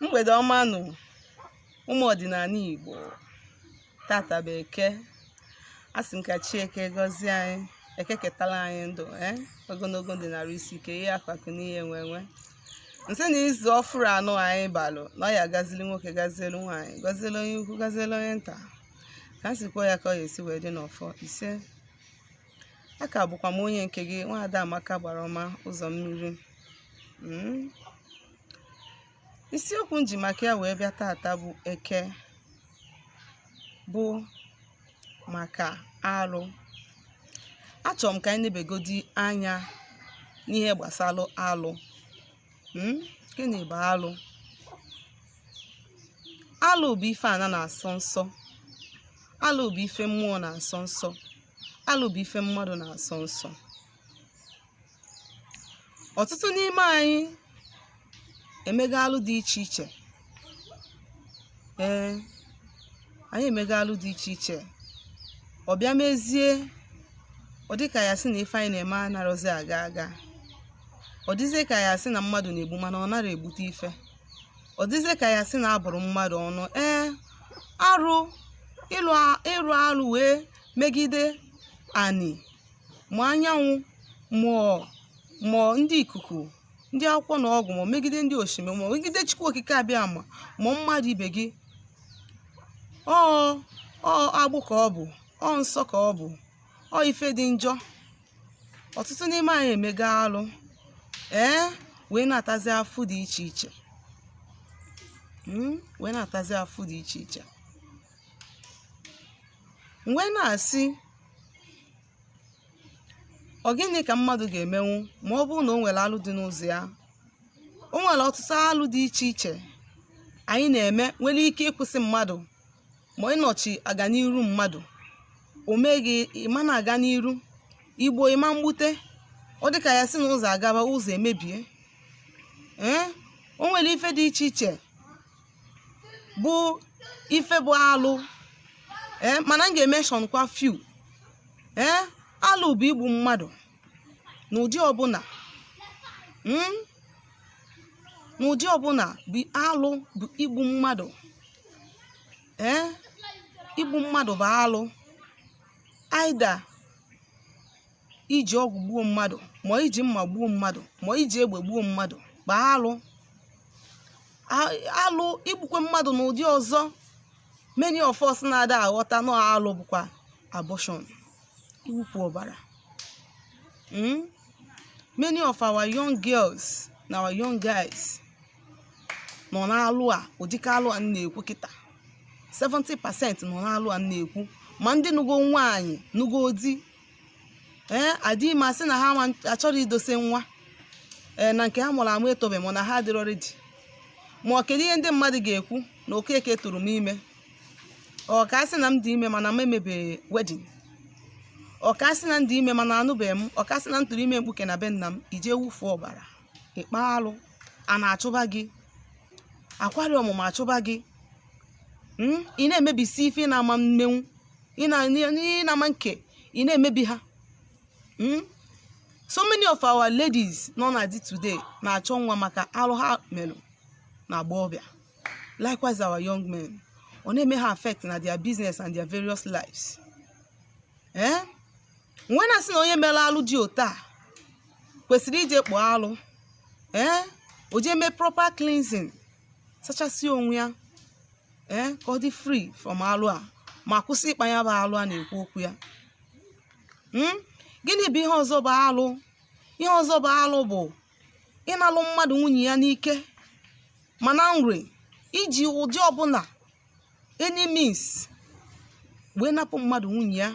Mgbede ọma nụ, ụmụ ọdịnala Igbo. Tata bụ Eke. A sị m ka chi Eke gọzie anyị, Eke ketala anyị ndụ, ee, ogologo ndụ na arụ isi ike, ihe akụ akụ na ihe enwe enwe. M sị na izu ọfụrụ anọ anyị balụ na ọ ya gazili nwoke, gazielu nwaanyị, gọzielu onye ukwu, gazielu onye nta, ka m si kwuo ya ka ọ ya esi wee dị n'ọfọ. Ise. Aka bụkwa m onye nke gị, nwaada Amaka gbara ọma ụzọ mmiri. Isiokwu m ji maka ya wee bịa tata bụ Eke, bụ maka alụ. Achọrọ m ka anyị nebegodi anya n'ihe gbasara alụ. Gịnị bụ alụ? Alụ bụ ife ana na-asọ nsọ. Alụ bụ ife mmụọ na-asọ nsọ. Alụ bụ ife mmadụ na-asọ nsọ. Ọtụtụ n'ime anyị emego alụ dị iche iche. Ee, anyị emego alụ dị iche iche. Ọ bịa mezie, ọ dị ka ya sị na ife anyị na-eme anarọzi aga aga. Ọ dịzie ka ya sị na mmadụ na-egbu mana ọ nara egbute ife. Ọ dịzie ka ya sị na abụrụ mmadụ ọnụ. Ee, arụ ịrụ alụ wee megide ani, ma anyanwụ, ma ndị ikuku, ndị akwụkwọ na ọgwụ, ma megide ndị osimiri, ma megide Chukwu Okike Abịama, ma mmadụ ibe gị. Ọ ọ agbụ ka ọ bụ, ọ nsọ ka ọ bụ, ọ ife dị njọ. Ọtụtụ n'ime anyị emego alụ, ee, wee na-atazi afụ dị iche iche, wee na-atazi afụ dị iche iche. Wee na-asị, ọ gịnị ka mmadụ ga-emenwu ma ọ bụrụ na o nwere alụ dị n'ụzọ ya? O nwere ọtụtụ alụ dị iche iche anyị na-eme nwere ike ịkwụsị mmadụ ma ịnọchi aganiru mmadụ. O meghị ịma na-aga n'iru igbo ịma mgbute. Ọ dịka ya si na ụzọ agaba, ụzọ emebie. Ee, o nwere ife dị iche iche bụ ife bụ alụ. Ee, mana m ga-emention kwa few. Ee, alụ bụ igbu mmadụ n'ụdị ọbụla. N'ụdị ọbụla bụ alụ, bụ igbu mmadụ. Ee, igbu mmadụ bụ alụ. Either iji ọgwụ gbuo mmadụ, ma iji mma gbuo mmadụ, ma iji egbe gbuo mmadụ bụ alụ. Alụ igbukwe mmadụ n'ụdị ọzọ many of us na-ada aghọta na alụ bụkwa abortion, iwupụ ọbara. Many of our young girls na our young guys nọ n'alụ a, ụdịka alụ a m na-ekwu kịta. 70% nọ n'alụ a m na-ekwu, ma ndị nụgo nwaanyị, nụgo di, ee, adị ime, asị na ha achọrọ idose nwa, ee, na nke ha mụrụ amụ etobe, ma na ha adịrọ ready, ma ọ kedu ihe ndị mmadụ ga-ekwu na Okeke tụrụ m ime, ọ ka asị na m dị ime mana m emebeghị wedding, ọ ka asị na m dị ime mana anụbeghị m, ọ ka asị na m tụrụ ime mkpuke na be nna m. Ije wufuo ọbara, ịkpa alụ, a na-achụba gị, akwari ọmụmụ achụba gị. Ị na-emebisi ife ị na-ama mmenwu, ị na-ama nke ị na-emebi ha. So many of our ladies nọ na di today na-achọ nwa maka alụ ha melụ na agbọghọbịa. Likewise our young men, ọ na-eme ha affect na their business and their various lives. Ee, nwe na-asị na onye mere alụ dị otu a kwesịrị ije kpọọ alụ. Ee, o jee mee proper cleansing, sachasị onwe ya, ee, ka ọ dị free from alụ a, ma kwụsị ịkpa ya bụ alụ a na-ekwu okwu ya. Gịnị bụ ihe ọzọ bụ alụ? Ihe ọzọ bụ alụ bụ ịnalụ mmadụ nwunye ya n'ike, mana nri iji ụdị ọbụla, any means, wee napụ mmadụ nwunye ya,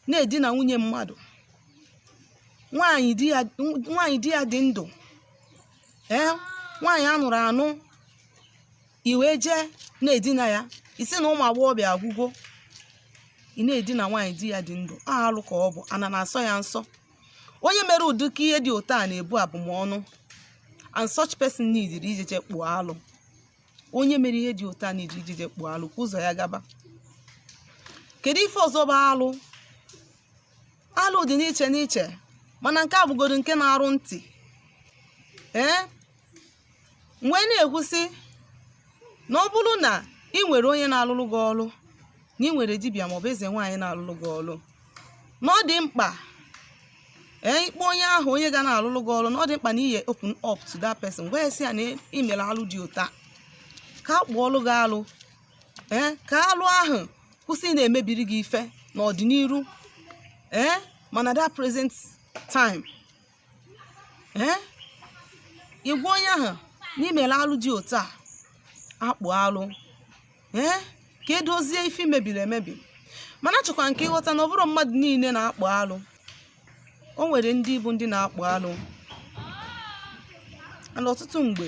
na-edina nwunye mmadụ, nwaanyị di ya dị ndụ. Ee, nwaanyị anụrụ anụ, i wee jee na-edina ya, isi na ụmụ agbọghọbịa agwụgo, ị na-edina nwaanyị di ya dị ndụ. Alụ ka ọ bụ, ana na-asọ ya nsọ. Onye mere ụdịka ihe dị otu a na-ebu abụmọnụ, and such person need ijeje kpụọ alụ. Onye mere ihe dị otu a need ijeje kpụọ alụ ka ụzọ ya gaba. Kedu ife ọzọ bụ alụ? Alụ dị n'iche n'iche, mana nke a bụgodo nke na-arụ ntị. Ee, mgbe na-ekwusị Na ọ bụrụ na ị nwere onye na-alụlụ gị ọlụ, na ị nwere dibịa maọbụ eze nwaanyị na-alụlụ gị ọlụ, na ọ dị mkpa, ee, ikpe onye ahụ, onye ga na-alụlụ gị ọlụ, na ọ dị mkpa na iye open up to that person, gwa ya sị ya na ị mere alụ dị ụta, ka a kpụọlụ gị alụ, ee, ka alụ ahụ kwụsị ị na-emebiri gị ife n'ọdịnihu, ee, mana that present time, ee, ịgwa onye ahụ na imere alụ dị otu a, akpụ alụ, ee, ka edozie ife mebiri emebi. Mana achọkwa nke ịghọta na ọ bụrụ mmadụ niile na-akpụ alụ. O nwere ndị bụ ndị na-akpụ alụ, and ọtụtụ mgbe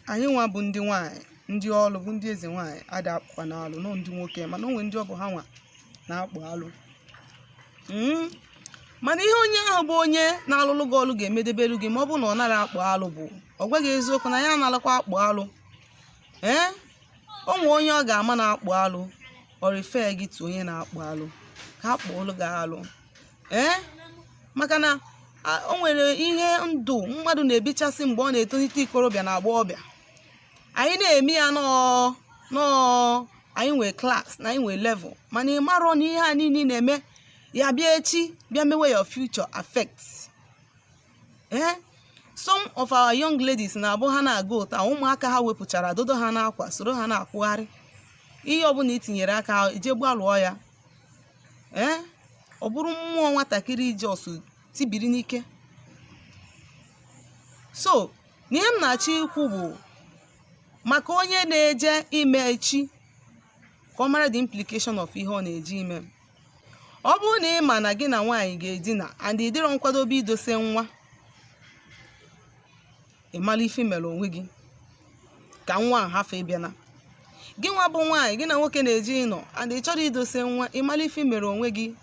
anyị nwa bụ ndị nwanyị, ndị ọlụ, bụ ndị eze nwanyị, ada akpụkwa n'alụ nọ ndị nwoke. Mana o nwere ndị ọ bụ ha nwa na-akpụ alụ. Mana ihe onye ahụ bụ onye na-alụlụ gị ọlụ ga-emedebelu gị, ma ọ bụ na ọ nara akpụ alụ, bụ ọ gwaghị eziokwu na ya analakwa akpụ alụ. Ee, o nwee onye ọ ga-ama na-akpụ alụ, ọ refer gị to onye na-akpụ alụ ka akpụọlụ gị alụ. Ee, maka na o nwere ihe ndụ mmadụ na-ebichasị mgbe ọ na-etolite ikorobịa na agbọghọbịa. Anyị na-eme ya nọọ nọọ, anyị nwee class na anyị nwee level, mana ị marọ na ihe a niile ị na-eme ya bịa echi bịa mewe your future affect. Ee, some of our young ladies na-abụ ha na-aga ụta, ụmụaka ha wepụchara dodo ha n'akwa, soro ha na-akwụgharị. Ihe ọbụla i tinyere aka ije gbalụọ ya, ee, ọ bụrụ mmụọ nwatakịrị iji ọsụ tibiri n'ike. So na ihe m na-achọ ikwu bụ maka onye na-eje ime echi, ka ọ mara the implication of ihe ọ na-eje ime. Ọ bụrụ na ị ma na gị na nwaanyị ga-edina and ị dịrọ nkwadobe idose nwa, ị mara ife mere onwe gị ka nwa a hafụ ịbịana. Gị nwa bụ nwaanyị, gị na nwoke na-eje ịnọ and ị chọrọ idose nwa, ị mara ife mere onwe gị.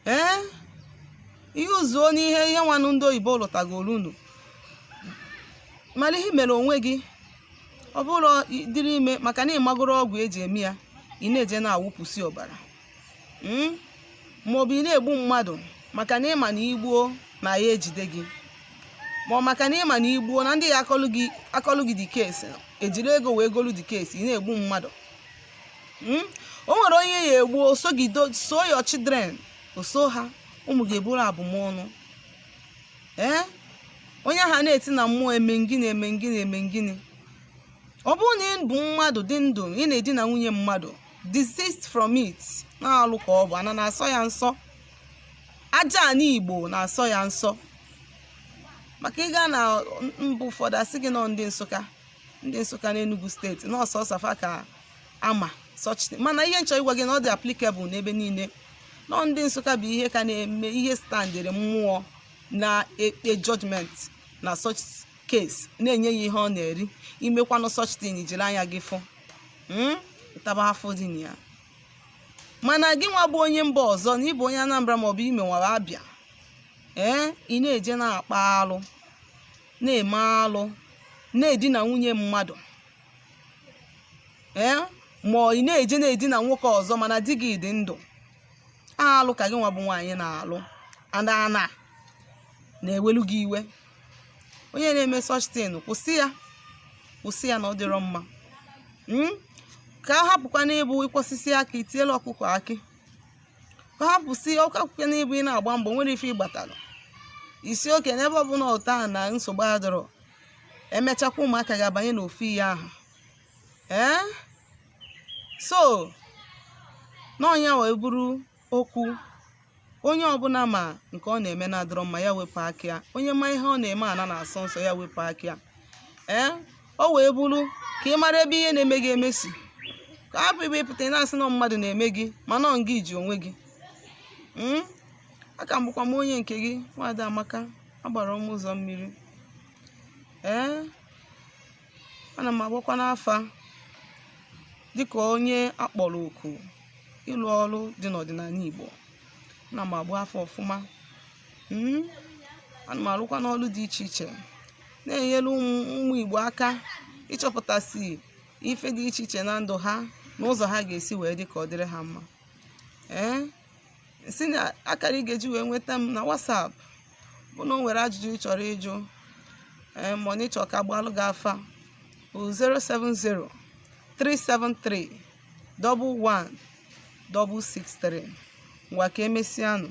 Ee, ihe uzuo n'ihe ihe nwanụ ndị oyibo lụtagoro unu, mara ihe mere onwe gị. Ọ bụrụ dịrị ime maka na ịmagoro ọgwụ eji eme ya, ị na-eje na-awụpụsị ọbara, maọbụ ị na-egbu mmadụ maka na ịma na igbuo na ya ejide gị, ma ọ maka na ịma na igbuo na ndị ya akọlụ gị, akọlụ gị the case, ejiri ego wee golu the case, ị na-egbu mmadụ. O nwere onye ya egbu osogido so your children, oso ha, ụmụ ga-eburu abụmọnụ. Ee, onye ahụ na-eti na mmụọ eme ngịnị, eme ngịnị, eme ngịnị. Ọ bụrụ na ị bụ mmadụ dị ndụ, ị na-edina nwunye mmadụ, desist from it. Na-alụ ka ọ bụ ana na-asọ ya nsọ, aja ana Igbo na-asọ ya nsọ. Maka ịga na mba ụfọdụ, asị gị nọ ndị Nsụka, ndị Nsụka n'Enugu Steeti, nọọsụ ọsafa ka ama such thing. Mana ihe nchọ ịgwa gị na ọ dị applicable n'ebe niile. Nọ ndị Nsụka bụ ihe ka na-eme ihe standịrị mmụọ na-ekpe judgment na such case, na-enye ya ihe ọ na-eri. Imekwanụ such thing, jiri anya gị fụ, ịtaba afọ dị na ya. Mana gị nwa bụ onye mba ọzọ, na ịbụ onye Anambra maọbụ Ime nwara Abịa, ee, ị na-eje na-akpa alụ, na-eme alụ, na-edina nwunye mmadụ, ee, ma ị na-eje na-edina nwoke ọzọ mana di gị dị ndụ, alụ ka gị nwa bụ nwaanyị na-alụ, ana ana na-ewelu gị iwe. Onye na-eme such thing, kwụsị ya, kwụsị ya, na ọ dịrọ mma. Ka a hapụkwa n'ịbụ ịkwọsịsị aka itiela ọkụkọ akị, ka hapụsị ọkụkọ n'ịbụ ị na-agba mbọ nwere ife ịgbatalụ isi oke n'ebe ọbụla ụta na nsogbu adọrọ. Emechakwa, ụmụaka ga-abanye n'ofu ihe ahụ. Ee, so n'ọnya wee bụrụ okwu, onye ọbụla ma nke ọ na-eme na-adọrọ mma, ya wepụ aka ya. Onye ma ihe ọ na-eme ana na-asọ nsọ, ya wepụ aka ya. Ee, o wee bụrụ ka ị mara ebe ihe na-eme gị emesi, ka hapụ ibe ịpụta ị na-asị na mmadụ na-eme gị, mana ọ gị ji onwe gị. Aka m bụkwa m onye nke gị, Nwaada Amaka agbara m ụzọ mmiri. Ee, ana m agbakwa n'afa dịka onye akpọrọ oku ịlụ ọrụ dị n'ọdịnala Igbo. Ana m agba afa ọfụma. Ana m arụkwa n'ọrụ dị iche iche na-enyere ụmụ Igbo aka ịchọpụtasị ife dị iche iche na ndụ ha na ụzọ ha ga-esi wee dị ka ọ dịrị ha mma. Ee, si na akara ị ga-eji wee nweta m na WhatsApp bụ na o nwere ajụjụ ị chọrọ ịjụ, ee, ma ọ na ịchọ ka gbalụ gị afa. bụ 070 373 11 663. Ngwa, ka emesịanụ.